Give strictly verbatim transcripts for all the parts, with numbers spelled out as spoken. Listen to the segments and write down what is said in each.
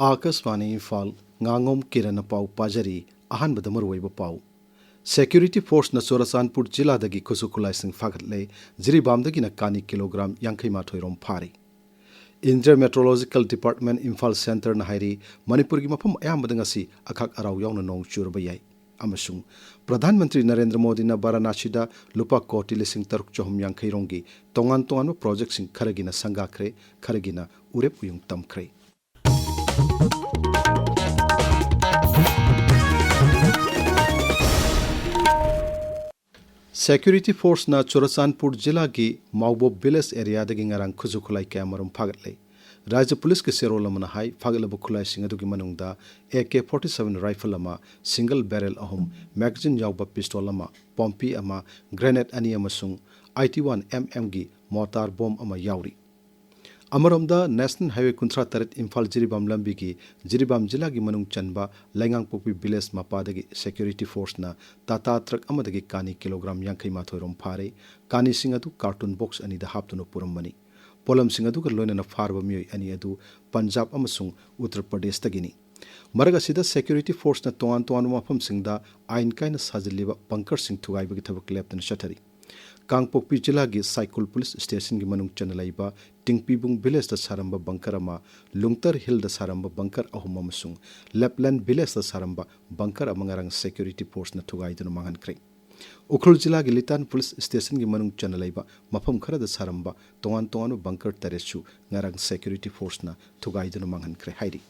ꯑꯥꯀꯥꯁꯕꯥꯅꯤ ꯏꯝꯐꯥꯜ, ꯉꯥꯉꯣꯝ ꯀꯤꯔꯟꯅ ꯄꯥꯎ ꯄꯥꯖꯔꯤ꯫ ꯑꯍꯥꯟꯕꯗ ꯃꯔꯨꯑꯣꯏꯕ ꯄꯥꯎ꯫ ꯁꯦꯀ꯭ꯌꯨꯔꯤꯇꯤ ꯐꯣꯔꯁꯅ ꯆꯨꯔꯆꯥꯟꯄꯨꯔ ꯖꯤꯂꯥꯗꯒꯤ ꯈꯨꯠꯁꯨ ꯈꯨꯠꯂꯥꯏꯁꯤꯡ ꯐꯥꯒꯠꯂꯦ꯫ ꯖꯤꯔꯤꯕꯥꯝꯗꯒꯤꯅ ꯀꯥꯅꯤ ꯀꯤꯂꯣꯒ꯭ꯔꯥꯝ ꯌꯥꯡꯈꯩ ꯃꯥꯊꯣꯏ ꯔꯣꯝ ꯐꯥꯔꯦ꯫ ꯏꯟꯗꯤꯌꯥ ꯃꯦꯇ꯭ꯔꯣꯂꯣꯖꯤꯀꯦꯜ ꯗꯤꯄꯥꯔꯠꯃꯦꯟ ꯏꯝꯐꯥꯜ ꯁꯦꯟꯇꯔꯅ ꯍꯥꯏꯔꯤ, ꯃꯅꯤꯄꯨꯔꯒꯤ ꯃꯐꯝ ꯑꯌꯥꯝꯕꯗ ꯉꯁꯤ ꯑꯈꯥꯛ ꯑꯔꯥꯎ ꯌꯥꯎꯅ ꯅꯣꯡ ꯆꯨꯔꯕ ꯌꯥꯏ꯫ ꯑꯃꯁꯨꯡ ꯄ꯭ꯔꯙꯥꯟ ꯃꯟꯇ꯭ꯔꯤ ꯅꯔꯦꯟꯗ꯭ꯔ ꯃꯣꯗꯤꯅ ꯚꯥꯔꯥꯅꯥꯁꯤꯗ ꯂꯨꯄꯥ ꯀꯣꯇꯤ ꯂꯤꯁꯤꯡ ꯇꯔꯨꯛ ꯆꯍꯨꯝ ꯌꯥꯡꯈꯩ ꯔꯣꯝꯒꯤ ꯇꯣꯉꯥꯟ ꯇꯣꯉꯥꯟꯕ ꯄ꯭ꯔꯣꯖꯦꯛꯁꯤꯡ ꯈꯔꯒꯤꯅ ꯁꯪꯒꯥꯈ꯭ꯔꯦ, ꯈꯔꯒꯤꯅ ꯎꯔꯦꯞ ꯎꯌꯨꯡ ꯇꯝꯈ꯭ꯔꯦ꯫ ꯁꯦꯀ꯭ꯌꯨꯔꯤꯇꯤ ꯐꯣꯔꯁꯅ ꯆꯨꯔꯆꯥꯟꯄꯨꯔ ꯖꯤꯂꯥꯒꯤ ꯃꯥꯎꯕꯣꯞ ꯚꯤꯂꯦꯖ ꯑꯦꯔꯤꯌꯥꯗꯒꯤ ꯉꯔꯥꯡ ꯈꯨꯠꯁꯨ ꯈꯨꯠꯂꯥꯏ ꯀꯌꯥꯃꯔꯨꯝ ꯐꯥꯒꯠꯂꯦ꯫ ꯔꯥꯖ꯭ꯌ ꯄꯨꯂꯤꯁꯀꯤ ꯆꯦꯔꯣꯜ ꯑꯃꯅ ꯍꯥꯏ, ꯐꯥꯒꯠꯂꯕ ꯈꯨꯠꯂꯥꯏꯁꯤꯡ ꯑꯗꯨꯒꯤ ꯃꯅꯨꯡꯗ A K forty seven rifle ꯑꯃ, ꯁꯤꯡꯒꯜ ꯕꯦꯔꯦꯜ ꯑꯍꯨꯝ, ꯃꯦꯒꯥꯖꯤꯟ ꯌꯥꯎꯕ ꯄꯤꯁꯇꯣꯜ ꯑꯃ, ꯄꯣꯝꯄꯤ ꯑꯃ, ꯒ꯭ꯔꯦꯅꯦꯗ ꯑꯅꯤ ꯑꯃꯁꯨꯡ ꯑꯥꯏꯇꯤ ꯋꯥꯟ ꯑꯦꯝ ꯑꯦꯝꯒꯤ ꯃꯣꯔꯇꯥꯔ ꯕꯣꯝ ꯑꯃ ꯌꯥꯎꯔꯤ꯫ ꯑꯃꯔꯣꯝꯗ, ꯅꯦꯁꯅꯦꯜ ꯍꯥꯏꯋꯦ ꯀꯨꯟꯊ꯭ꯔꯥ ꯇꯔꯦꯠ ꯏꯝꯐꯥꯜ ꯖꯤꯔꯤꯕꯥꯝ ꯂꯝꯕꯤꯒꯤ ꯖꯤꯔꯤꯕꯥꯝ ꯖꯤꯂꯥꯒꯤ ꯃꯅꯨꯡ ꯆꯟꯕ ꯂꯩꯉꯥꯡꯄꯣꯛꯄꯤ ꯚꯤꯂꯦꯖ ꯃꯄꯥꯗꯒꯤ ꯁꯦꯀ꯭ꯌꯨꯔꯤꯇꯤ ꯐꯣꯔꯁꯅ ꯇꯥꯇꯥ ꯇ꯭ꯔꯛ ꯑꯃꯗꯒꯤ ꯀꯥꯅꯤ ꯀꯤꯂꯣꯒ꯭ꯔꯥꯝ ꯌꯥꯡꯈꯩ ꯃꯥꯊꯣꯏ ꯔꯣꯝ ꯐꯥꯔꯦ꯫ ꯀꯥꯅꯤꯁꯤꯡ ꯑꯗꯨ ꯀꯥꯔꯇꯨꯟ ꯕꯣꯛꯁ ꯑꯅꯤꯗ ꯍꯥꯞꯇꯨꯅ ꯄꯨꯔꯝꯕꯅꯤ꯫ ꯄꯣꯠꯂꯝꯁꯤꯡ ꯑꯗꯨꯒ ꯂꯣꯏꯅꯅ ꯐꯥꯔꯕ ꯃꯤꯑꯣꯏ ꯑꯅꯤ ꯑꯗꯨ ꯄꯟꯖꯥꯕ ꯑꯃꯁꯨꯡ ꯎꯠꯇꯔ ꯄ꯭ꯔꯗꯦꯁꯇꯒꯤꯅꯤ꯫ ꯃꯔꯛ ꯑꯁꯤꯗ, ꯁꯦꯀ꯭ꯌꯨꯔꯤꯇꯤ ꯐꯣꯔꯁꯅ ꯇꯣꯉꯥꯟ ꯇꯣꯉꯥꯟꯕ ꯃꯐꯝꯁꯤꯡꯗ ꯑꯥꯏꯟ ꯀꯥꯏꯅ ꯁꯥꯖꯤꯜꯂꯤꯕ ꯕꯪꯀꯔꯁꯤꯡ ꯊꯨꯒꯥꯏꯕꯒꯤ ꯊꯕꯛ ꯂꯦꯞꯇꯅ ꯆꯠꯊꯔꯤ꯫ ꯀꯥꯡꯄꯣꯛꯄꯤ ꯖꯤꯂꯥꯒꯤ ꯁꯥꯏꯀꯨꯜ ꯄꯨꯂꯤꯁ ꯁ꯭ꯇꯦꯁꯟꯒꯤ ꯃꯅꯨꯡ ꯆꯟꯅ ꯂꯩꯕ ꯇꯤꯡꯄꯤꯕꯨꯡ ꯚꯤꯂꯦꯖꯇ ꯁꯥꯔꯝꯕ ꯕꯪꯀꯔ ꯑꯃ, ꯂꯨꯡꯇꯔ ꯍꯤꯜꯗ ꯁꯥꯔꯝꯕ ꯕꯪꯀꯔ ꯑꯍꯨꯝ ꯑꯃꯁꯨꯡ ꯂꯦꯞꯂꯦꯟ ꯚꯤꯂꯦꯖꯇ ꯁꯥꯔꯝꯕ ꯕꯪꯀꯔ ꯑꯃ ꯉꯔꯥꯡ ꯁꯦꯀ꯭ꯌꯨꯔꯤꯇꯤ ꯐꯣꯔꯁꯅ ꯊꯨꯒꯥꯏꯗꯨꯅ ꯃꯥꯡꯍꯟꯈ꯭ꯔꯦ꯫ ꯎꯈ꯭ꯔꯨꯜ ꯖꯤꯂꯥꯒꯤ ꯂꯤꯇꯥꯟ ꯄꯨꯂꯤꯁ ꯁ꯭ꯇꯦꯁꯟꯒꯤ ꯃꯅꯨꯡ ꯆꯟꯅ ꯂꯩꯕ ꯃꯐꯝ ꯈꯔꯗ ꯁꯥꯔꯝꯕ ꯇꯣꯉꯥꯟ ꯇꯣꯉꯥꯟꯕ ꯕꯪꯀꯔ ꯇꯔꯦꯠꯁꯨ ꯉꯔꯥꯡ ꯁꯦꯀ꯭ꯌꯨꯔꯤꯇꯤ ꯐꯣꯔꯁꯅ ꯊꯨꯒꯥꯏꯗꯨꯅ ꯃꯥꯡꯍꯟꯈ꯭ꯔꯦ ꯍꯥꯏꯔꯤ꯫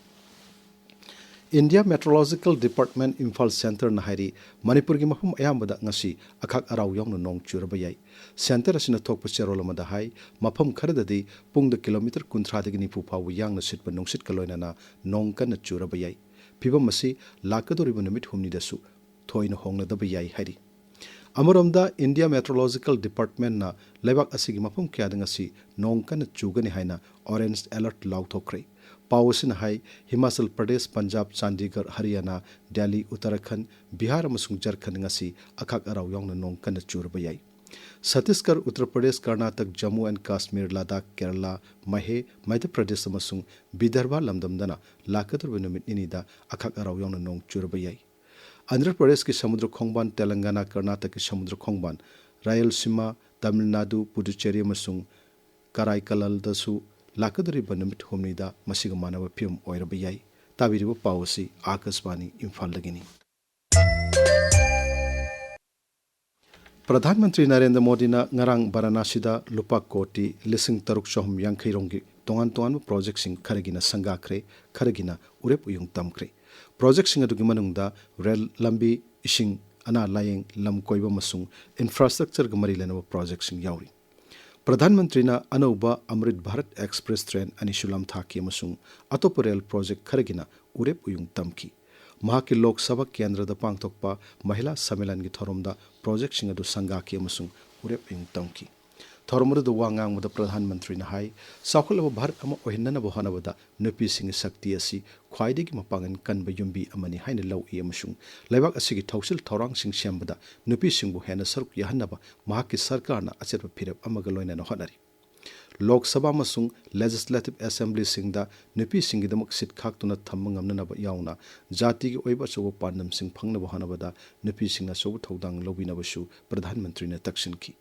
ꯏꯟꯗꯤꯌꯥ ꯃꯦꯇ꯭ꯔꯣꯂꯣꯖꯤꯀꯦꯜ ꯗꯤꯄꯥꯔꯠꯃꯦꯟ ꯏꯝꯐꯥꯜ ꯁꯦꯟꯇꯔꯅ ꯍꯥꯏꯔꯤ, ꯃꯅꯤꯄꯨꯔꯒꯤ ꯃꯐꯝ ꯑꯌꯥꯝꯕꯗ ꯉꯁꯤ ꯑꯈꯥꯛ ꯑꯔꯥꯎ ꯌꯥꯎꯅ ꯅꯣꯡ ꯆꯨꯔꯕ ꯌꯥꯏ꯫ ꯁꯦꯟꯇꯔ ꯑꯁꯤꯅ ꯊꯣꯛꯄ ꯆꯦꯔꯣꯜ ꯑꯃꯗ ꯍꯥꯏ, ꯃꯐꯝ ꯈꯔꯗꯗꯤ ꯄꯨꯡꯗ ꯀꯤꯂꯣꯃꯤꯇꯔ ꯀꯨꯟꯊ꯭ꯔꯥꯗꯒꯤ ꯅꯤꯐꯨ ꯐꯥꯎꯕ ꯌꯥꯡꯅ ꯁꯤꯠꯄ ꯅꯨꯡꯁꯤꯠꯀ ꯂꯣꯏꯅꯅ ꯅꯣꯡ ꯀꯟꯅ ꯆꯨꯔꯕ ꯌꯥꯏ꯫ ꯐꯤꯚꯝ ꯑꯁꯤ ꯂꯥꯛꯀꯗꯧꯔꯤꯕ ꯅꯨꯃꯤꯠ ꯍꯨꯝꯅꯤꯗꯁꯨ ꯊꯣꯏꯅ ꯍꯣꯡꯂꯗꯕ ꯌꯥꯏ ꯍꯥꯏꯔꯤ꯫ ꯑꯃꯔꯣꯝꯗ, ꯏꯟꯗꯤꯌꯥ ꯃꯦꯇ꯭ꯔꯣꯂꯣꯖꯤꯀꯦꯜ ꯗꯤꯄꯥꯔꯠꯃꯦꯟꯅ ꯂꯩꯕꯥꯛ ꯑꯁꯤꯒꯤ ꯃꯐꯝ ꯀꯌꯥꯗ ꯉꯁꯤ ꯅꯣꯡ ꯀꯟꯅ ꯆꯨꯒꯅꯤ ꯍꯥꯏꯅ ꯑꯣꯔꯦꯟꯖ ꯑꯦꯂꯔꯠ ꯂꯥꯎꯊꯣꯛꯈ꯭ꯔꯦ꯫ ꯄꯥꯎ ꯑꯁꯤꯅ ꯍꯥꯏ, ꯍꯤꯃꯥꯆꯜ ꯄ꯭ꯔꯗꯦꯁ, ꯄꯟꯖꯥꯕ, ꯆꯥꯟꯗꯤꯒꯔ, ꯍꯔꯤꯌꯥꯅꯥ, ꯗꯦꯜꯂꯤ, ꯎꯠꯇꯔꯥꯈꯟꯗ, ꯕꯤꯍꯥꯔ ꯑꯃꯁꯨꯡ ꯖꯔꯈꯟꯗ ꯉꯁꯤ ꯑꯈꯥꯛ ꯑꯔꯥꯎ ꯌꯥꯎꯅ ꯅꯣꯡ ꯀꯟꯅ ꯆꯨꯔꯕ ꯌꯥꯏ꯫ ꯁꯠꯇꯤꯁꯒꯔ, ꯎꯠꯇꯔ ꯄ꯭ꯔꯗꯦꯁ, ꯀꯔꯅꯥꯇꯛ, ꯖꯝꯃꯨ ꯑꯦꯟ ꯀꯥꯁꯃꯤꯔ, ꯂꯗꯥꯈ, ꯀꯦꯔꯂꯥ, ꯃꯍꯦ, ꯃꯙ꯭ꯌ ꯄ꯭ꯔꯗꯦꯁ ꯑꯃꯁꯨꯡ ꯕꯤꯗꯔꯚ ꯂꯝꯗꯝꯗꯅ ꯂꯥꯛꯀꯗꯧꯔꯤꯕ ꯅꯨꯃꯤꯠ ꯅꯤꯅꯤꯗ ꯑꯈꯥꯛ ꯑꯔꯥꯎ ꯌꯥꯎꯅ ꯅꯣꯡ ꯆꯨꯔꯕ ꯌꯥꯏ꯫ ꯑꯟꯙ꯭ꯔ ꯄ꯭ꯔꯗꯦꯁꯀꯤ ꯁꯃꯨꯗ꯭ꯔ ꯈꯣꯡꯕꯥꯟ, ꯇꯦꯂꯪꯒꯥꯅꯥ, ꯀꯔꯅꯥꯇꯛꯀꯤ ꯁꯃꯨꯗ꯭ꯔ ꯈꯣꯡꯕꯥꯟ, ꯔꯥꯌꯜꯁꯤꯃꯥ, ꯇꯥꯃꯤꯜ ꯅꯥꯗꯨ, ꯄꯨꯗꯨꯆꯦꯔꯤ ꯑꯃꯁꯨꯡ ꯀꯔꯥꯏꯀꯂꯜꯗꯁꯨ ꯂꯥꯛꯀꯗꯧꯔꯤꯕ ꯅꯨꯃꯤꯠ ꯍꯨꯝꯅꯤꯗ ꯃꯁꯤꯒ ꯃꯥꯟꯅꯕ ꯐꯤꯕꯝ ꯑꯣꯏꯔꯕ ꯌꯥꯏ꯫ ꯇꯥꯕꯤꯔꯤꯕ ꯄꯥꯎ ꯑꯁꯤ ꯑꯥꯀꯥꯁꯕꯥꯅꯤ ꯏꯝꯐꯥꯜꯗꯒꯤꯅꯤ꯫ ꯄ꯭ꯔꯙꯥꯟ ꯃꯟꯇ꯭ꯔꯤ ꯅꯔꯦꯟꯗ꯭ꯔ ꯃꯣꯗꯤꯅ ꯉꯔꯥꯡ ꯕꯥꯔꯥꯅꯥꯁꯤꯗ ꯂꯨꯄꯥ ꯀꯣꯇꯤ ꯂꯤꯁꯤꯡ ꯇꯔꯨꯛ ꯆꯍꯨꯝ ꯌꯥꯡꯈꯩ ꯔꯣꯝꯒꯤ ꯇꯣꯉꯥꯟ ꯇꯣꯉꯥꯟꯕ ꯄ꯭ꯔꯣꯖꯦꯛꯁꯤꯡ ꯈꯔꯒꯤꯅ ꯁꯪꯒꯥꯈ꯭ꯔꯦ, ꯈꯔꯒꯤꯅ ꯎꯔꯦꯞ ꯎꯌꯨꯡ ꯇꯝꯈ꯭ꯔꯦ꯫ ꯄ꯭ꯔꯣꯖꯦꯛꯁꯤꯡ ꯑꯗꯨꯒꯤ ꯃꯅꯨꯡꯗ ꯔꯦꯜ ꯂꯝꯕꯤ, ꯏꯁꯤꯡ, ꯑꯅꯥ ꯂꯥꯌꯦꯡ, ꯂꯝ ꯀꯣꯏꯕ ꯑꯃꯁꯨꯡ ꯏꯟꯐ꯭ꯔꯥꯁ꯭ꯇ꯭ꯔꯛꯆꯔꯒ ꯃꯔꯤ ꯂꯩꯅꯕ ꯄ꯭ꯔꯣꯖꯦꯛꯁꯤꯡ ꯌꯥꯎꯔꯤ꯫ ꯄ꯭ꯔꯙꯥꯟ ꯃꯟꯇ꯭ꯔꯤꯅ ꯑꯅꯧꯕ ꯑꯃ꯭ꯔꯤꯠ ꯚꯥꯔꯠ ꯑꯦꯛꯁꯄ꯭ꯔꯦꯁ ꯇ꯭ꯔꯦꯟ ꯑꯅꯤꯁꯨ ꯂꯝꯊꯥꯈꯤ ꯑꯃꯁꯨꯡ ꯑꯇꯣꯞꯄ ꯔꯦꯜ ꯄ꯭ꯔꯣꯖꯦꯛ ꯈꯔꯒꯤꯅ ꯎꯔꯦꯞ ꯎꯌꯨꯡ ꯇꯝꯈꯤ꯫ ꯃꯍꯥꯛꯀꯤ ꯂꯣꯛ ꯁꯚꯥ ꯀꯦꯟꯗ꯭ꯔꯗ ꯄꯥꯡꯊꯣꯛꯄ ꯃꯍꯤꯂꯥ ꯁꯝꯃꯦꯂꯟꯒꯤ ꯊꯧꯔꯝꯗ ꯄ꯭ꯔꯣꯖꯦꯛꯁꯤꯡ ꯑꯗꯨ ꯁꯪꯒꯥꯈꯤ ꯑꯃꯁꯨꯡ ꯎꯔꯦꯞ ꯎꯌꯨꯡ ꯇꯝꯈꯤ꯫ ꯊꯧꯔꯝ ꯑꯗꯨꯗ ꯋꯥ ꯉꯥꯡꯕꯗ ꯄ꯭ꯔꯙꯥꯟ ꯃꯟꯇ꯭ꯔꯤꯅ ꯍꯥꯏ, ꯆꯥꯎꯈꯠꯂꯕ ꯚꯥꯔꯠ ꯑꯃ ꯑꯣꯏꯍꯟꯅꯅꯕ ꯍꯣꯠꯅꯕꯗ ꯅꯨꯄꯤꯁꯤꯡꯒꯤ ꯁꯛꯇꯤ ꯑꯁꯤ ꯈ꯭ꯋꯥꯏꯗꯒꯤ ꯃꯄꯥꯡꯒꯜ ꯀꯟꯕ ꯌꯨꯝꯕꯤ ꯑꯃꯅꯤ ꯍꯥꯏꯅ ꯂꯧꯏ ꯑꯃꯁꯨꯡ ꯂꯩꯕꯥꯛ ꯑꯁꯤꯒꯤ ꯊꯧꯁꯤꯜ ꯊꯧꯔꯥꯡꯁꯤꯡ ꯁꯦꯝꯕꯗ ꯅꯨꯄꯤꯁꯤꯡꯕꯨ ꯍꯦꯟꯅ ꯁꯔꯨꯛ ꯌꯥꯍꯟꯅꯕ ꯃꯍꯥꯛꯀꯤ ꯁꯔꯀꯥꯔꯅ ꯑꯆꯦꯠꯄ ꯐꯤꯔꯦꯞ ꯑꯃꯒ ꯂꯣꯏꯅꯅ ꯍꯣꯠꯅꯔꯤ꯫ ꯂꯣꯛ ꯁꯚꯥ ꯑꯃꯁꯨꯡ ꯂꯦꯖꯤꯁꯂꯦꯇꯤꯚ ꯑꯦꯁꯦꯝꯕ꯭ꯂꯤꯁꯤꯡꯗ ꯅꯨꯄꯤꯁꯤꯡꯒꯤꯗꯃꯛ ꯁꯤꯠ ꯈꯥꯛꯇꯨꯅ ꯊꯝꯕ ꯉꯝꯅꯅꯕ ꯌꯥꯎꯅ ꯖꯥꯇꯤꯒꯤ ꯑꯣꯏꯕ ꯑꯆꯧꯕ ꯄꯥꯟꯗꯝꯁꯤꯡ ꯐꯪꯅꯕ ꯍꯣꯠꯅꯕꯗ ꯅꯨꯄꯤꯁꯤꯡꯅ ꯑꯆꯧꯕ ꯊꯧꯗꯥꯡ ꯂꯧꯕꯤꯅꯕꯁꯨ ꯄ꯭ꯔꯙꯥꯟ ꯃꯟꯇ꯭ꯔꯤꯅ ꯇꯛꯁꯤꯟꯈꯤ꯫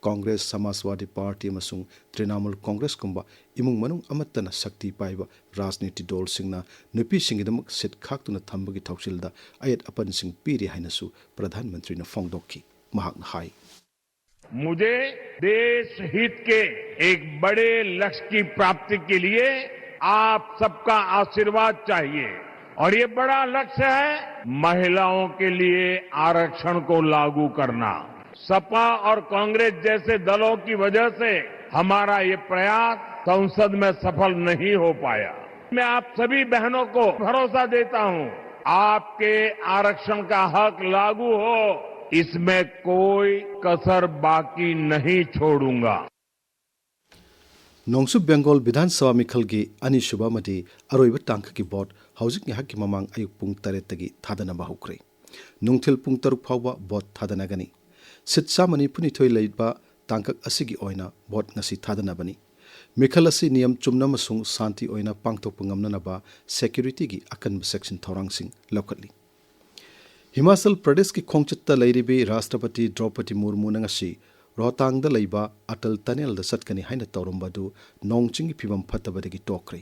ꯀꯣꯡꯒ꯭ꯔꯦꯁ, ꯁꯃꯥꯖꯋꯥꯗꯤ ꯄꯥꯔꯇꯤ ꯑꯃꯁꯨꯡ ꯇ꯭ꯔꯤꯅꯥꯃꯨꯜ ꯀꯣꯡꯒ꯭ꯔꯦꯁꯀꯨꯝꯕ ꯏꯃꯨꯡ ꯃꯅꯨꯡ ꯑꯃꯠꯇꯅ ꯁꯛꯇꯤ ꯄꯥꯏꯕ ꯔꯥꯖꯅꯤꯇꯤ ꯗꯣꯜꯁꯤꯡꯅ ꯅꯨꯄꯤꯁꯤꯡꯒꯤꯗꯃꯛ ꯁꯤꯠ ꯈꯥꯛꯇꯨꯅ ꯊꯝꯕꯒꯤ ꯊꯧꯁꯤꯜꯗ ꯑꯌꯦꯠ ꯑꯄꯟꯁꯤꯡ ꯄꯤꯔꯤ ꯍꯥꯏꯅꯁꯨ ꯄ꯭ꯔꯙꯥꯟ ꯃꯟꯇ꯭ꯔꯤꯅ ꯐꯣꯡꯗꯣꯛꯈꯤ꯫ ꯃꯍꯥꯛꯅ ꯍꯥꯏ, मुझे देश हित के एक बड़े लक्ष्य की प्राप्ति के लिए आप सबका आशीर्वाद चाहिए और ये बड़ा लक्ष्य है महिलाओं के लिए आरक्षण को लागू करना। सपा और कांग्रेस जैसे दलों की वजह से हमारा ये प्रयास संसद में सफल नहीं हो पाया। मैं आप सभी बहनों को भरोसा देता हूं, आपके आरक्षण का हक लागू हो, इसमें कोई कसर बाकी नहीं छोड़ूंगा। ꯅꯣꯡꯆꯨꯞ ꯕꯦꯡꯒꯣꯜ ꯕꯤꯙꯥꯟ ꯁꯚꯥ ꯃꯤꯈꯜꯒꯤ ꯑꯅꯤꯁꯨꯕ ꯑꯃꯗꯤ ꯑꯔꯣꯏꯕ ꯇꯥꯡꯀꯛꯀꯤ ꯚꯣꯠ ꯍꯧꯖꯤꯛ ꯉꯥꯏꯍꯥꯛꯀꯤ ꯃꯃꯥꯡ ꯑꯌꯨꯛ ꯄꯨꯡ ꯇꯔꯦꯠꯇꯒꯤ ꯊꯥꯗꯅꯕ ꯍꯧꯈ꯭ꯔꯦ꯫ ꯅꯨꯡꯊꯤꯜ ꯄꯨꯡ ꯇꯔꯨꯛ ꯐꯥꯎꯕ ꯚꯣꯠ ꯊꯥꯗꯅꯒꯅꯤ꯫ ꯁꯤꯠ ꯆꯥꯝꯃ ꯅꯤꯐꯨꯅꯤꯊꯣꯏ ꯂꯩꯕ ꯇꯥꯡꯀꯛ ꯑꯁꯤꯒꯤ ꯑꯣꯏꯅ ꯚꯣꯠ ꯉꯁꯤ ꯊꯥꯗꯅꯕꯅꯤ꯫ ꯃꯤꯈꯜ ꯑꯁꯤ ꯅꯤꯌꯝ ꯆꯨꯝꯅ ꯑꯃꯁꯨꯡ ꯁꯥꯟꯇꯤ ꯑꯣꯏꯅ ꯄꯥꯡꯊꯣꯛꯄ ꯉꯝꯅꯅꯕ ꯁꯦꯀ꯭ꯌꯨꯔꯤꯇꯤꯒꯤ ꯑꯀꯟꯕ ꯆꯦꯛꯁꯤꯟ ꯊꯧꯔꯥꯡꯁꯤꯡ ꯂꯧꯈꯠꯂꯤ꯫ ꯍꯤꯃꯥꯆꯜ ꯄ꯭ꯔꯗꯦꯁꯀꯤ ꯈꯣꯡꯆꯠꯇ ꯂꯩꯔꯤꯕꯤ ꯔꯥꯁꯇ꯭ꯔꯄꯇꯤ ꯗ꯭ꯔꯧꯄꯗꯤ ꯃꯨꯔꯃꯨꯅ ꯉꯁꯤ ꯔꯣꯍꯇꯥꯡꯗ ꯂꯩꯕ ꯑꯇꯜ ꯇꯅꯦꯜꯗ ꯆꯠꯀꯅꯤ ꯍꯥꯏꯅ ꯇꯧꯔꯝꯕ ꯑꯗꯨ ꯅꯣꯡ ꯆꯤꯡꯒꯤ ꯐꯤꯕꯝ ꯐꯠꯇꯕꯗꯒꯤ ꯇꯣꯛꯈ꯭ꯔꯦ꯫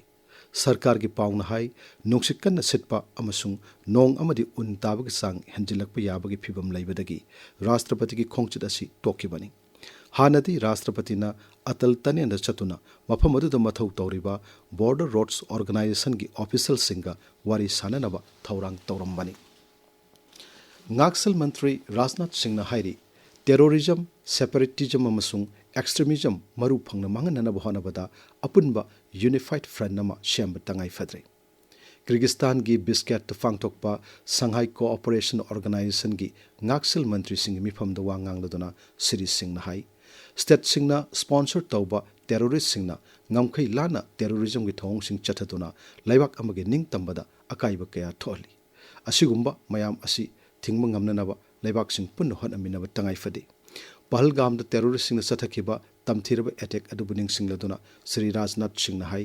ꯁꯔꯀꯥꯔꯒꯤ ꯄꯥꯎꯅ ꯍꯥꯏ, ꯅꯨꯡꯁꯤꯠ ꯀꯟꯅ ꯁꯤꯠꯄ ꯑꯃꯁꯨꯡ ꯅꯣꯡ ꯑꯃꯗꯤ ꯎꯟ ꯇꯥꯕꯒꯤ ꯆꯥꯡ ꯍꯦꯟꯖꯤꯜꯂꯛꯄ ꯌꯥꯕꯒꯤ ꯐꯤꯕꯝ ꯂꯩꯕꯗꯒꯤ ꯔꯥꯁꯇ꯭ꯔꯄꯇꯤꯒꯤ ꯈꯣꯡꯆꯠ ꯑꯁꯤ ꯇꯣꯛꯈꯤꯕꯅꯤ꯫ ꯍꯥꯟꯅꯗꯤ ꯔꯥꯁꯇ꯭ꯔꯄꯇꯤꯅ ꯑꯇꯜ ꯇꯅꯦꯜꯗ ꯆꯠꯇꯨꯅ ꯃꯐꯝ ꯑꯗꯨꯗ ꯃꯊꯧ ꯇꯧꯔꯤꯕ ꯕꯣꯔꯗꯔ ꯔꯣꯗꯁ ꯑꯣꯔꯒꯅꯥꯏꯖꯦꯁꯟꯒꯤ ꯑꯣꯐꯤꯁꯤꯌꯦꯜꯁꯤꯡꯒ ꯋꯥꯔꯤ ꯁꯥꯅꯅꯕ ꯊꯧꯔꯥꯡ ꯇꯧꯔꯝꯕꯅꯤ꯫ ꯉꯥꯛꯁꯦꯜ ꯃꯟꯇ꯭ꯔꯤ ꯔꯥꯖꯅꯥꯊ ꯁꯤꯡꯅ ꯍꯥꯏꯔꯤ, ꯇꯦꯔꯣꯔꯤꯖꯝ, ꯁꯦꯄꯔꯦꯇꯤꯖꯝ ꯑꯃꯁꯨꯡ ꯑꯦꯛꯁꯇ꯭ꯔꯤꯃꯤꯖꯝ ꯃꯔꯨ ꯐꯪꯅ ꯃꯥꯡꯍꯟꯅꯅꯕ ꯍꯣꯠꯅꯕꯗ ꯑꯄꯨꯟꯕ ꯌꯨꯅꯤꯐꯥꯏꯗ ꯐ꯭ꯔꯟꯠ ꯑꯃ ꯁꯦꯝꯕ ꯇꯉꯥꯏ ꯐꯗ꯭ꯔꯦ꯫ ꯀꯤꯔꯒꯤꯁꯇꯥꯟꯒꯤ ꯕꯤꯁꯀꯦꯠꯇ ꯄꯥꯡꯊꯣꯛꯄ ꯁꯪꯍꯥꯏ ꯀꯣꯑꯣꯄꯔꯦꯁꯟ ꯑꯣꯔꯒꯅꯥꯏꯖꯦꯁꯟꯒꯤ ꯉꯥꯛꯁꯦꯜ ꯃꯟꯇ꯭ꯔꯤꯁꯤꯡꯒꯤ ꯃꯤꯐꯝꯗ ꯋꯥ ꯉꯥꯡꯂꯗꯨꯅ ꯁ꯭ꯔꯤ ꯁꯤꯡꯅ ꯍꯥꯏ, ꯁ꯭ꯇꯦꯠꯁꯤꯡꯅ ꯁ꯭ꯄꯣꯟꯁꯔ ꯇꯧꯕ ꯇꯦꯔꯣꯔꯤꯁꯁꯤꯡꯅ ꯉꯝꯈꯩ ꯂꯥꯟꯅ ꯇꯦꯔꯣꯔꯤꯖꯝꯒꯤ ꯊꯧꯑꯣꯡꯁꯤꯡ ꯆꯠꯊꯗꯨꯅ ꯂꯩꯕꯥꯛ ꯑꯃꯒꯤ ꯅꯤꯡꯇꯝꯕꯗ ꯑꯀꯥꯏꯕ ꯀꯌꯥ ꯊꯣꯛꯍꯜꯂꯤ꯫ ꯑꯁꯤꯒꯨꯝꯕ ꯃꯌꯥꯝ ꯑꯁꯤ ꯊꯤꯡꯕ ꯉꯝꯅꯅꯕ ꯂꯩꯕꯥꯛꯁꯤꯡ ꯄꯨꯟꯅ ꯍꯣꯠꯅꯃꯤꯟꯅꯕ ꯇꯉꯥꯏ ꯐꯗꯦ꯫ ꯄꯍꯜꯒꯥꯝꯗ ꯇꯦꯔꯣꯔꯤꯁꯁꯤꯡꯅ ꯆꯠꯊꯈꯤꯕ ꯇꯝꯊꯤꯔꯕ ꯑꯦꯇꯦꯛ ꯑꯗꯨꯕꯨ ꯅꯤꯡꯁꯤꯡꯂꯗꯨꯅ ꯁ꯭ꯔꯤ ꯔꯥꯖꯅꯥꯊ ꯁꯤꯡꯅ ꯍꯥꯏ,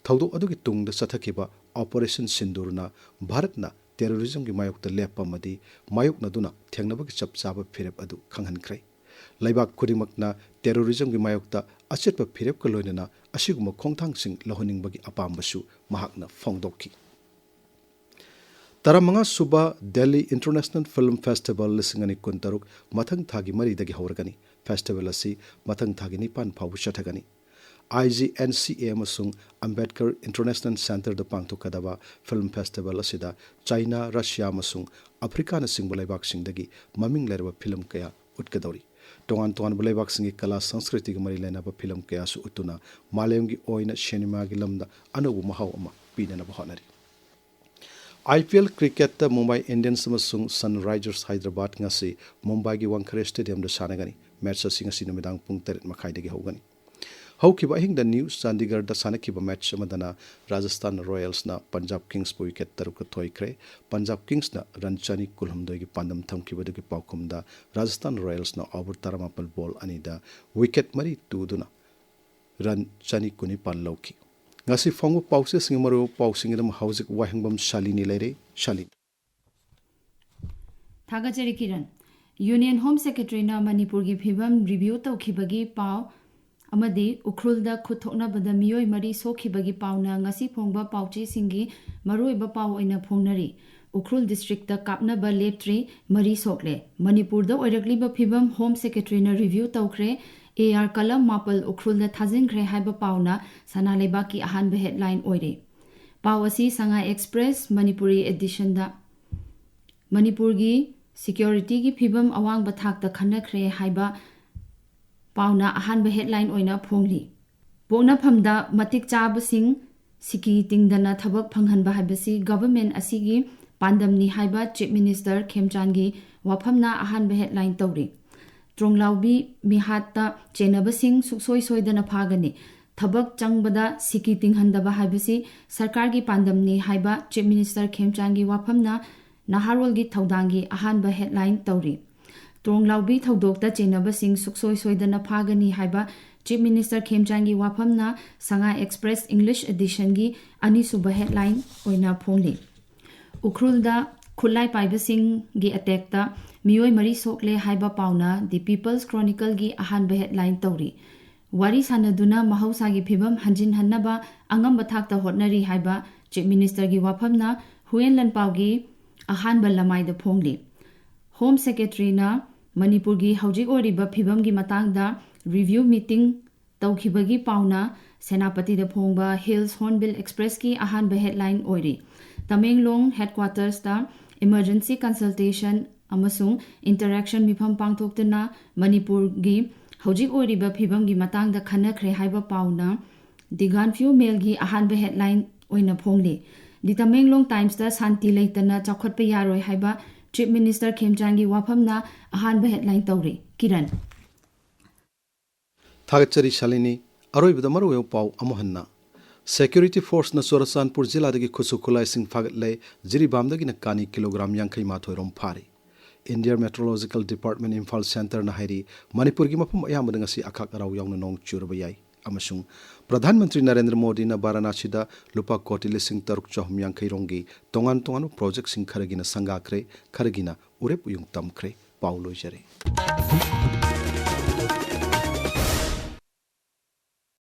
ꯊꯧꯗꯣꯛ ꯑꯗꯨꯒꯤ ꯇꯨꯡꯗ ꯆꯠꯊꯈꯤꯕ ꯑꯣꯄꯔꯦꯁꯟ ꯁꯤꯟꯗꯨꯔꯅ ꯚꯥꯔꯠꯅ ꯇꯦꯔꯣꯔꯤꯖꯝꯒꯤ ꯃꯥꯌꯣꯛꯇ ꯂꯦꯞꯄ ꯑꯃꯗꯤ ꯃꯥꯌꯣꯛꯅꯗꯨꯅ ꯊꯦꯡꯅꯕꯒꯤ ꯆꯞ ꯆꯥꯕ ꯐꯤꯔꯦꯞ ꯑꯗꯨ ꯈꯪꯍꯟꯈ꯭ꯔꯦ꯫ ꯂꯩꯕꯥꯛ ꯈꯨꯗꯤꯡꯃꯛꯅ ꯇꯦꯔꯣꯔꯤꯖꯝꯒꯤ ꯃꯥꯌꯣꯛꯇ ꯑꯆꯦꯠꯄ ꯐꯤꯔꯦꯞꯀ ꯂꯣꯏꯅꯅ ꯑꯁꯤꯒꯨꯝꯕ ꯈꯣꯡꯊꯥꯡꯁꯤꯡ ꯂꯧꯍꯟꯅꯤꯡꯕꯒꯤ ꯑꯄꯥꯝꯕꯁꯨ ꯃꯍꯥꯛꯅ ꯐꯣꯡꯗꯣꯛꯈꯤ꯫ ꯇꯔꯥꯃꯉꯥ ꯁꯨꯕ ꯗꯦꯜꯂꯤ ꯏꯟꯇꯔꯅꯦꯁꯅꯦꯜ ꯐꯤꯜꯝ ꯐꯦꯁꯇꯤꯚꯦꯜ ꯂꯤꯁꯤꯡ ꯑꯅꯤ ꯀꯨꯟꯇꯔꯨꯛ ꯃꯊꯪ ꯊꯥꯒꯤ ꯃꯔꯤꯗꯒꯤ ꯍꯧꯔꯒꯅꯤ꯫ ꯐꯦꯁꯇꯤꯚꯦꯜ ꯑꯁꯤ ꯃꯊꯪ ꯊꯥꯒꯤ ꯅꯤꯄꯥꯟ ꯐꯥꯎꯕ ꯆꯠꯊꯒꯅꯤ꯫ ꯑꯥꯏ ꯖꯤ ꯑꯦꯟ ꯁꯤ ꯑꯦ ꯑꯃꯁꯨꯡ ꯑꯝꯕꯦꯗꯀꯔ ꯏꯟꯇꯔꯅꯦꯁꯅꯦꯜ ꯁꯦꯟꯇꯔꯗ ꯄꯥꯡꯊꯣꯛꯀꯗꯕ ꯐꯤꯜꯝ ꯐꯦꯁꯇꯤꯚꯦꯜ ꯑꯁꯤꯗ ꯆꯥꯏꯅꯥ, ꯔꯁꯤꯌꯥ ꯑꯃꯁꯨꯡ ꯑꯐ꯭ꯔꯤꯀꯥꯅꯆꯤꯡꯕ ꯂꯩꯕꯥꯛꯁꯤꯡꯗꯒꯤ ꯃꯃꯤꯡ ꯂꯩꯔꯕ ꯐꯤꯂꯝ ꯀꯌꯥ ꯎꯠꯀꯗꯧꯔꯤ꯫ ꯇꯣꯉꯥꯟ ꯇꯣꯉꯥꯟꯕ ꯂꯩꯕꯥꯛꯁꯤꯡꯒꯤ ꯀꯂꯥ ꯁꯪꯁꯀ꯭ꯔꯤꯇꯤꯒ ꯃꯔꯤ ꯂꯩꯅꯕ ꯐꯤꯂꯝ ꯀꯌꯥꯁꯨ ꯎꯠꯇꯨꯅ ꯃꯥꯂꯦꯝꯒꯤ ꯑꯣꯏꯅ ꯁꯤꯅꯦꯃꯥꯒꯤ ꯂꯝꯗ ꯑꯅꯧꯕ ꯃꯍꯥꯎ ꯑꯃ ꯄꯤꯅꯅꯕ ꯍꯣꯠꯅꯔꯤ꯫ ꯑꯥꯏ ꯄꯤ ꯑꯦꯜ ꯀ꯭ꯔꯤꯀꯦꯠꯇ ꯃꯨꯝꯕꯥꯏ ꯏꯟꯗꯤꯌꯟꯁ ꯑꯃꯁꯨꯡ ꯁꯟꯔꯥꯏꯖꯔꯁ ꯍꯥꯏꯗ꯭ꯔꯕꯥꯗ ꯉꯁꯤ ꯃꯨꯝꯕꯥꯏꯒꯤ ꯋꯥꯡꯈꯔꯦ ꯁ꯭ꯇꯦꯗꯤꯌꯝꯗ ꯁꯥꯟꯅꯒꯅꯤ꯫ ꯃꯦꯠꯆ ꯑꯁꯤ ꯉꯁꯤ ꯅꯨꯃꯤꯗꯥꯡ ꯄꯨꯡ ꯇꯔꯦꯠ ꯃꯈꯥꯏꯗꯒꯤ ꯍꯧꯒꯅꯤ꯫ ꯍꯧꯈꯤꯕ ꯑꯍꯤꯡꯗ ꯅ꯭ꯌꯨ ꯆꯥꯟꯗꯤꯒꯔꯗ ꯁꯥꯟꯅꯈꯤꯕ ꯃꯦꯆ ꯑꯃꯗꯅ ꯔꯥꯖꯁꯊꯥꯟ ꯔꯣꯌꯦꯜꯁꯅ ꯄꯟꯖꯥꯕ ꯀꯤꯡꯁꯄꯨ ꯋꯤꯀꯦꯠ ꯇꯔꯨꯛꯇ ꯊꯣꯏꯈ꯭ꯔꯦ꯫ ꯄꯟꯖꯥꯕ ꯀꯤꯡꯁꯅ ꯔꯟ ꯆꯅꯤ ꯀꯨꯟꯍꯨꯝꯗꯣꯏꯒꯤ ꯄꯥꯟꯗꯝ ꯊꯝꯈꯤꯕꯗꯨꯒꯤ ꯄꯥꯎꯈꯨꯝꯗ ꯔꯥꯖꯁꯊꯥꯟ ꯔꯣꯌꯦꯜꯁꯅ ꯑꯣꯚꯔ ꯇꯔꯥꯃꯥꯄꯜ ꯕꯣꯜ ꯑꯅꯤꯗ ꯋꯤꯀꯦꯠ ꯃꯔꯤ ꯇꯨꯗꯨꯅ ꯔꯟ ꯆꯅꯤ ꯀꯨꯟꯅꯤꯄꯥꯜ ꯂꯧꯈꯤ꯫ ꯉꯁꯤ ꯐꯣꯡꯕ ꯄꯥꯎꯆꯦꯁꯤꯡꯒꯤ ꯃꯔꯨꯑꯣꯏꯕ ꯄꯥꯎꯁꯤꯡꯒꯤꯗꯃꯛ ꯍꯧꯖꯤꯛ ꯋꯥꯍꯦꯡꯕꯝ ꯁꯥꯂꯤꯅꯤ ꯂꯩꯔꯦ꯫ ꯁꯥꯂꯤꯅꯤ꯫ ꯊꯥꯒꯠꯆꯔꯤ ꯀꯤꯔꯟ꯫ ꯌꯨꯅꯤꯌꯟ ꯍꯣꯝ ꯁꯦꯀ꯭ꯔꯦꯇꯔꯤꯅ ꯃꯅꯤꯄꯨꯔꯒꯤ ꯐꯤꯕꯝ ꯔꯤꯚ꯭ꯌꯨ ꯇꯧꯈꯤꯕꯒꯤ ꯄꯥꯎ ꯑꯃꯗꯤ ꯎꯈ꯭ꯔꯨꯜꯗ ꯈꯨꯠ ꯊꯣꯛꯅꯕꯗ ꯃꯤꯑꯣꯏ ꯃꯔꯤ ꯁꯣꯛꯈꯤꯕꯒꯤ ꯄꯥꯎꯅ ꯉꯁꯤ ꯐꯣꯡꯕ ꯄꯥꯎꯆꯦꯁꯤꯡꯒꯤ ꯃꯔꯨꯑꯣꯏꯕ ꯄꯥꯎ ꯑꯣꯏꯅ ꯐꯣꯡꯅꯔꯤ꯫ ꯎꯈ꯭ꯔꯨꯜ ꯗꯤꯁꯇ꯭ꯔꯤꯛꯇ ꯀꯥꯞꯅꯕ ꯂꯦꯞꯇ꯭ꯔꯤ, ꯃꯔꯤ ꯁꯣꯛꯂꯦ꯫ ꯃꯅꯤꯄꯨꯔꯗ ꯑꯣꯏꯔꯛꯂꯤꯕ ꯐꯤꯕꯝ ꯍꯣꯝ ꯁꯦꯀ꯭ꯔꯦꯇꯔꯤꯅ ꯔꯤꯚ꯭ꯌꯨ ꯇꯧꯈ꯭ꯔꯦ꯫ ꯑꯦ ꯑꯥꯔ ꯀꯂꯝ ꯃꯥꯄꯜ ꯎꯈ꯭ꯔꯨꯜꯗ ꯊꯥꯖꯤꯟꯈ꯭ꯔꯦ ꯍꯥꯏꯕ ꯄꯥꯎꯅ ꯁꯅꯥ ꯂꯩꯕꯥꯛꯀꯤ ꯑꯍꯥꯟꯕ ꯍꯦꯗꯂꯥꯏꯟ ꯑꯣꯏꯔꯤ꯫ ꯄꯥꯎ ꯑꯁꯤ ꯁꯉꯥꯏ ꯑꯦꯛꯁꯄ꯭ꯔꯦꯁ ꯃꯅꯤꯄꯨꯔꯤ ꯑꯦꯗꯤꯁꯟꯗ ꯃꯅꯤꯄꯨꯔꯒꯤ ꯁꯦꯀ꯭ꯌꯨꯔꯤꯇꯤꯒꯤ ꯐꯤꯕꯝ ꯑꯋꯥꯡꯕ ꯊꯥꯛꯇ ꯈꯟꯅꯈ꯭ꯔꯦ ꯍꯥꯏꯕ ꯄꯥꯎꯅ ꯑꯍꯥꯟꯕ ꯍꯦꯗꯂꯥꯏꯟ ꯑꯣꯏꯅ ꯐꯣꯡꯂꯤ꯫ ꯄꯣꯛꯅꯐꯝꯗ ꯃꯇꯤꯛ ꯆꯥꯕꯁꯤꯡ ꯁꯤꯀꯤ ꯇꯤꯡꯗꯅ ꯊꯕꯛ ꯐꯪꯍꯟꯕ ꯍꯥꯏꯕꯁꯤ ꯒꯚꯔꯟꯃꯦꯟꯠ ꯑꯁꯤꯒꯤ ꯄꯥꯟꯗꯝꯅꯤ ꯍꯥꯏꯕ ꯆꯤꯐ ꯃꯤꯅꯤꯁꯇꯔ ꯈꯦꯝꯆꯥꯟꯒꯤ ꯋꯥꯐꯝꯅ ꯑꯍꯥꯟꯕ ꯍꯦꯗꯂꯥꯏꯟ ꯇꯧꯔꯤ꯫ ꯇ꯭ꯔꯣꯡꯂꯥꯎꯕꯤ ꯃꯤꯍꯥꯠꯇ ꯆꯦꯟꯅꯕꯁꯤꯡ ꯁꯨꯡꯁꯣꯏ ꯁꯣꯏꯗꯅ ꯐꯥꯒꯅꯤ꯫ ꯊꯕꯛ ꯆꯪꯕꯗ ꯁꯤꯀꯤ ꯇꯤꯡꯍꯟꯗꯕ ꯍꯥꯏꯕꯁꯤ ꯁꯔꯀꯥꯔꯒꯤ ꯄꯥꯟꯗꯝꯅꯤ ꯍꯥꯏꯕ ꯆꯤꯐ ꯃꯤꯅꯤꯁꯇꯔ ꯈꯦꯝꯆꯥꯟꯒꯤ ꯋꯥꯐꯝꯅ ꯅꯍꯥꯔꯣꯜꯒꯤ ꯊꯧꯗꯥꯡꯒꯤ ꯑꯍꯥꯟꯕ ꯍꯦꯗꯂꯥꯏꯟ ꯇꯧꯔꯤ꯫ ꯇ꯭ꯔꯣꯡꯂꯥꯎꯕꯤ ꯊꯧꯗꯣꯛꯇ ꯆꯦꯟꯅꯕꯁꯤꯡ ꯁꯨꯡꯁꯣꯏ ꯁꯣꯏꯗꯅ ꯐꯥꯒꯅꯤ ꯍꯥꯏꯕ ꯆꯤꯐ ꯃꯤꯅꯤꯁꯇꯔ ꯈꯦꯝꯆꯥꯟꯒꯤ ꯋꯥꯐꯝꯅ ꯁꯉꯥꯏ ꯑꯦꯛꯁꯄ꯭ꯔꯦꯁ ꯏꯪꯂꯤꯁ ꯑꯦꯗꯤꯁꯟꯒꯤ ꯑꯅꯤꯁꯨꯕ ꯍꯦꯗꯂꯥꯏꯟ ꯑꯣꯏꯅ ꯐꯣꯡꯂꯤ꯫ ꯎꯈ꯭ꯔꯨꯜꯗ ꯈꯨꯠꯂꯥꯏ ꯄꯥꯏꯕꯁꯤꯡꯒꯤ ꯑꯦꯇꯦꯛꯇ ꯃꯤꯑꯣꯏ ꯃꯔꯤ ꯁꯣꯛꯂꯦ ꯍꯥꯏꯕ ꯄꯥꯎꯅ ꯗꯤ ꯄꯤꯄꯜꯁ ꯀ꯭ꯔꯣꯅꯤꯀꯜꯒꯤ ꯑꯍꯥꯟꯕ ꯍꯦꯗꯂꯥꯏꯟ ꯇꯧꯔꯤ꯫ ꯋꯥꯔꯤ ꯁꯥꯅꯗꯨꯅ ꯃꯍꯧꯁꯥꯒꯤ ꯐꯤꯕꯝ ꯍꯟꯖꯤꯟꯍꯟꯅꯕ ꯑꯉꯝꯕ ꯊꯥꯛꯇ ꯍꯣꯠꯅꯔꯤ ꯍꯥꯏꯕ ꯆꯤꯐ ꯃꯤꯅꯤꯁꯇꯔꯒꯤ ꯋꯥꯐꯝꯅ ꯍꯨꯌꯦꯟ ꯂꯥꯟꯄꯥꯎꯒꯤ ꯑꯍꯥꯟꯕ ꯂꯃꯥꯏꯗ ꯐꯣꯡꯂꯤ꯫ ꯍꯣꯝ ꯁꯦꯀ꯭ꯔꯦꯇꯔꯤꯅ ꯃꯅꯤꯄꯨꯔꯒꯤ ꯍꯧꯖꯤꯛ ꯑꯣꯏꯔꯤꯕ ꯐꯤꯕꯝꯒꯤ ꯃꯇꯥꯡꯗ ꯔꯤꯚ꯭ꯌꯨ ꯃꯤꯇꯤꯡ ꯇꯧꯈꯤꯕꯒꯤ ꯄꯥꯎꯅ ꯁꯦꯅꯥꯄꯇꯤꯗ ꯐꯣꯡꯕ ꯍꯤꯜꯁ ꯍꯣꯔꯟꯕꯤꯜ ꯑꯦꯛꯁꯄ꯭ꯔꯦꯁꯀꯤ ꯑꯍꯥꯟꯕ ꯍꯦꯗꯂꯥꯏꯟ ꯑꯣꯏꯔꯤ꯫ ꯇꯃꯦꯡꯂꯣꯡ ꯍꯦꯗꯀ꯭ꯋꯥꯇꯔꯁꯇ ꯏꯃꯔꯖꯦꯟꯁꯤ ꯀꯟꯁꯜꯇꯦꯁꯟ ꯑꯃꯁꯨꯡ ꯏꯟꯇꯔꯦꯛꯁꯟ ꯃꯤꯐꯝ ꯄꯥꯡꯊꯣꯛꯇꯨꯅ ꯃꯅꯤꯄꯨꯔꯒꯤ ꯍꯧꯖꯤꯛ ꯑꯣꯏꯔꯤꯕ ꯐꯤꯕꯝꯒꯤ ꯃꯇꯥꯡꯗ ꯈꯟꯅꯈ꯭ꯔꯦ ꯍꯥꯏꯕ ꯄꯥꯎꯅ ꯗꯤ ꯒꯥꯟꯐ꯭ꯌꯨ ꯃꯦꯜꯒꯤ ꯑꯍꯥꯟꯕ ꯍꯦꯗꯂꯥꯏꯟ ꯑꯣꯏꯅ ꯐꯣꯡꯂꯤ꯫ ꯗꯤ ꯇꯃꯦꯡꯂꯣꯡ ꯇꯥꯏꯝꯁꯇ ꯁꯥꯟꯇꯤ ꯂꯩꯇꯅ ꯆꯥꯎꯈꯠꯄ ꯌꯥꯔꯣꯏ ꯍꯥꯏꯕ ꯆꯤꯐ ꯃꯤꯅꯤꯁꯇꯔ ꯈꯦꯝꯆꯥꯟꯒꯤ ꯋꯥꯐꯝꯅ ꯑꯍꯥꯟꯕ ꯍꯦꯗꯂꯥꯏꯟ ꯇꯧꯔꯤ꯫ ꯀꯤꯔꯟ꯫ ꯊꯥꯒꯠꯆꯔꯤ ꯁꯥꯂꯤꯅꯤ꯫ ꯑꯔꯣꯏꯕꯗ ꯃꯔꯨꯑꯣꯏꯕ ꯄꯥꯎ ꯑꯃꯨꯛ ꯍꯟꯅ꯫ ꯁꯦꯀ꯭ꯌꯨꯔꯤꯇꯤ ꯐꯣꯔꯁꯅ ꯆꯨꯔꯆꯥꯟꯄꯨꯔ ꯖꯤꯂꯥꯗꯒꯤ ꯈꯨꯠꯁꯨ ꯈꯨꯠꯂꯥꯏꯁꯤꯡ ꯐꯥꯒꯠꯂꯦ꯫ ꯖꯤꯔꯤꯕꯥꯝꯗꯒꯤꯅ ꯀꯥꯅꯤ ꯀꯤꯂꯣꯒ꯭ꯔꯥꯝ ꯌꯥꯡꯈꯩ ꯃꯥꯊꯣꯏ ꯔꯣꯝ ꯐꯥꯔꯦ꯫ ꯏꯟꯗꯤꯌꯥ ꯃꯦꯇ꯭ꯔꯣꯂꯣꯖꯤꯀꯦꯜ ꯗꯤꯄꯥꯔꯠꯃꯦꯟ ꯏꯝꯐꯥꯜ ꯁꯦꯟꯇꯔꯅ ꯍꯥꯏꯔꯤ, ꯃꯅꯤꯄꯨꯔꯒꯤ ꯃꯐꯝ ꯑꯌꯥꯝꯕꯗ ꯉꯁꯤ ꯑꯈꯥꯛ ꯑꯔꯥꯎ ꯌꯥꯎꯅ ꯅꯣꯡ ꯆꯨꯔꯕ ꯌꯥꯏ꯫ ꯑꯃꯁꯨꯡ ꯄ꯭ꯔꯙꯥꯟ ꯃꯟꯇ꯭ꯔꯤ ꯅꯔꯦꯟꯗ꯭ꯔ ꯃꯣꯗꯤꯅ ꯚꯥꯔꯥꯅꯥꯁꯤꯗ ꯂꯨꯄꯥ ꯀꯣꯇꯤ ꯂꯤꯁꯤꯡ ꯇꯔꯨꯛ ꯆꯍꯨꯝ ꯌꯥꯡꯈꯩ ꯔꯣꯝꯒꯤ ꯇꯣꯉꯥꯟ ꯇꯣꯉꯥꯟꯕ ꯄ꯭ꯔꯣꯖꯦꯛꯁꯤꯡ ꯈꯔꯒꯤꯅ ꯁꯪꯒꯥꯈ꯭ꯔꯦ, ꯈꯔꯒꯤꯅ ꯎꯔꯦꯞ ꯎꯌꯨꯡ ꯇꯝꯈ꯭ꯔꯦ꯫ ꯄꯥꯎ ꯂꯣꯏꯖꯔꯦ꯫